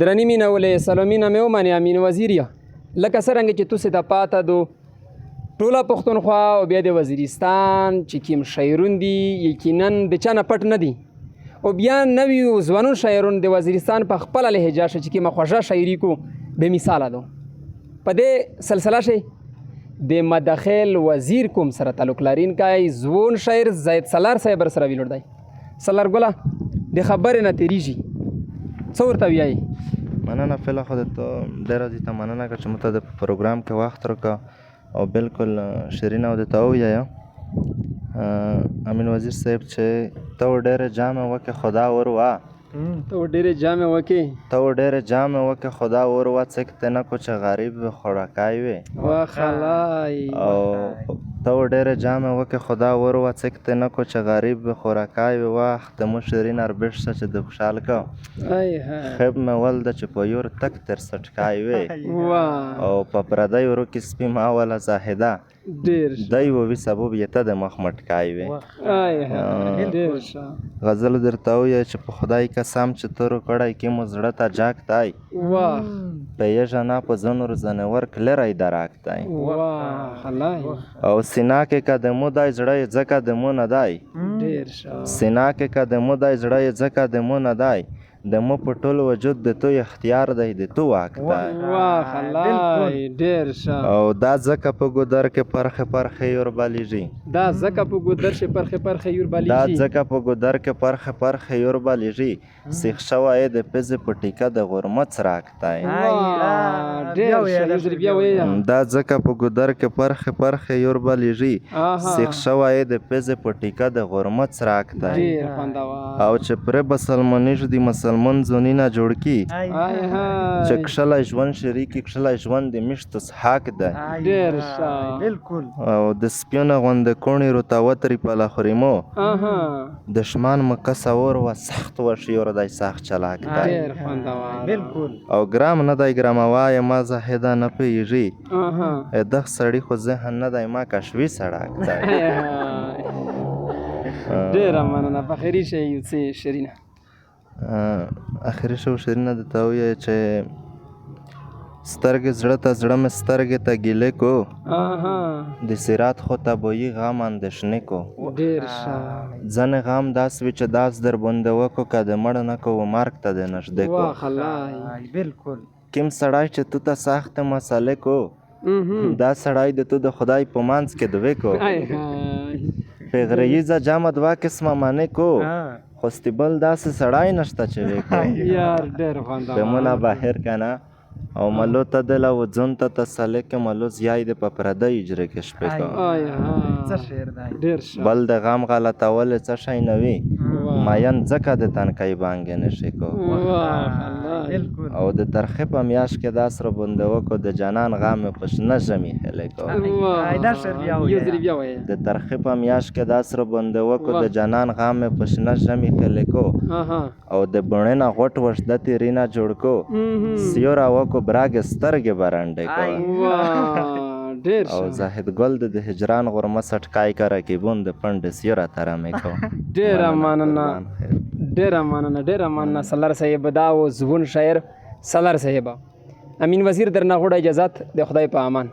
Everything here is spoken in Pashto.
درنې مینولې سلامینه مې ومنې امین وزیر یا لکه څرنګه چې تاسو ته پاته دو ټوله پښتونخوا او بیا د وزیرستان چې کوم شاعرون دي یقینا د چا نه پټ نه دي او بیا نویو ځوانو شاعرون د وزیرستان په خپله لهجه شي چې کومه خوږه شاعري کو بې مثاله ده. په دې سلسله شي د مدخیل وزیر کوم سره تعلق لرونکی ځوان شاعر زید سلار صاحب سره ویلوړ دی. سلار ګله د خبرې نه تېرېږي، څه ورته ویایي؟ مننه فعلا خو د ته ډېره زیاته مننه که چې موږ ته د پروګرام کې وخت راکړه او بالکل شیرینه او د ته وویایه امین وزیر صاحب چې ته ډېره جامه وکې خدا ور وه ته ډېرې جامې وکې ته ډېرې جامې وکې خدا ور وه څک ته نه کو چې غریب وي خوراکای وي وخلای او ته ډېرې جامې وکې خدا ور وه څک ته نه کو چې غریب وي خوراکای وي واخ د مو شیرین اربش شه چې د خوشحال کو خب مې ولده چې په یور تک تر سټکای وي او په پردی ورو کې سپي ما وله زاهده ډیر دی ووي سبب یې ته د مخ مټکای وې. ډیر ښه. غزل درته ووایه چې په خدای قسم چې ترو کړی کې مو زړه ته جاک دی. واه. په یې ژنا په ځنور ځنور کلری دراک دی. واه خلای. او سینا کې که د مو دی زړه یې ځکه د مو نه دی. ډیر ښه. سینا کې که د مو دی زړه یې ځکه د مو نه دی. د مو په ټول وجود د تو اختیار دی د تو واک دی. واخ الله ډیر ښه. او دا ځکه په ګودر کې پرخه پرخه یور بلیږي. دا ځکه په ګودر شي پرخه پرخه یور بلیږي. دا ځکه په ګودر کې پرخه پرخه یور بلیږي. سیخ شوی د پزې په ټیکه د غرمه څراک دی. ډیر ښه یو ځل بیا وایه. دا ځکه په ګودر کې پرخه پرخه یور بلیږي. سیخ شوی د پزې په ټیکه د غرمه څراک دی. ډیر خوندور. او چې پرې بسلمانیږ دی مسلمان ځونینا جوړ کی چې کښلی ژوند شریکي کښلی ژوند د میشتو څښاک دی. ډیر ښه. بالکل. او د سپیونه غوندې کوڼې روته وتري پله خوري مو دښمن مو کسه اور وه سخت وښیور دی سخت چلاک دی. ډیر خوندور. بالکل. او ګرام نه دی ګراموا یې ما زاهده نه پوهیږي دغ سړي خو ذهن نه دی ما کشوي سړک دی. ډیره مننه په خیري شئ یو څه شیرینه. اخري شو شیرینه درته ووایه چې سترګې زړه ته زړه مې سترګې ته ګیلې کو د سیرات خو تبویي غم اندېښنې کو. ډیر ښه. ځنې غم داس وي چې داس در باندې وکړو که د مړ نه کو و مرګ ته د نږدې کو. واخ الله. بالکل. کیم سړی چې تو ته سخت مسئلې کو دا سړی د تو د خدای په منځ کې دوې کو پیغریزه جمع دوه قسمه معنی کو خو ستیبل داسې سړی نشته چې وې کو. یار ډېر خوندور. دمونه بهر کنه او ملو ته دله و ځون ته تسلې کې ملو زیای د په پردۍ اجرې کې شپې کو. څه شعر دی. ډېر ښه. بل د غم غلطول څه شی نه وي ماین ځکه د تنکۍ بانګې نشي کو. او د ترخې په میاشت کې داس را باندې وکړو د جانان غم مې په شنه ژمي هیلې کو. د ترخې په میاشت کې داس را باندې وکړو د جانان غم مې په شنه ژمي هیلې کو. او د بڼې نه غوټ وش د تیرینا جوړ کو سیورا وکو براګ سترګې برنډې کو. ډیر او زاهد ګل د هجران غرمه سټکای کا رقیبون د پنډ سیورا ترمې کو. ډیره مننه ډیره مننه ډیره مننه سلار صاحب. دا و زبون شاعر سلار صاحب. امین وزیر درنه غوړه اجازت د خدای په امان.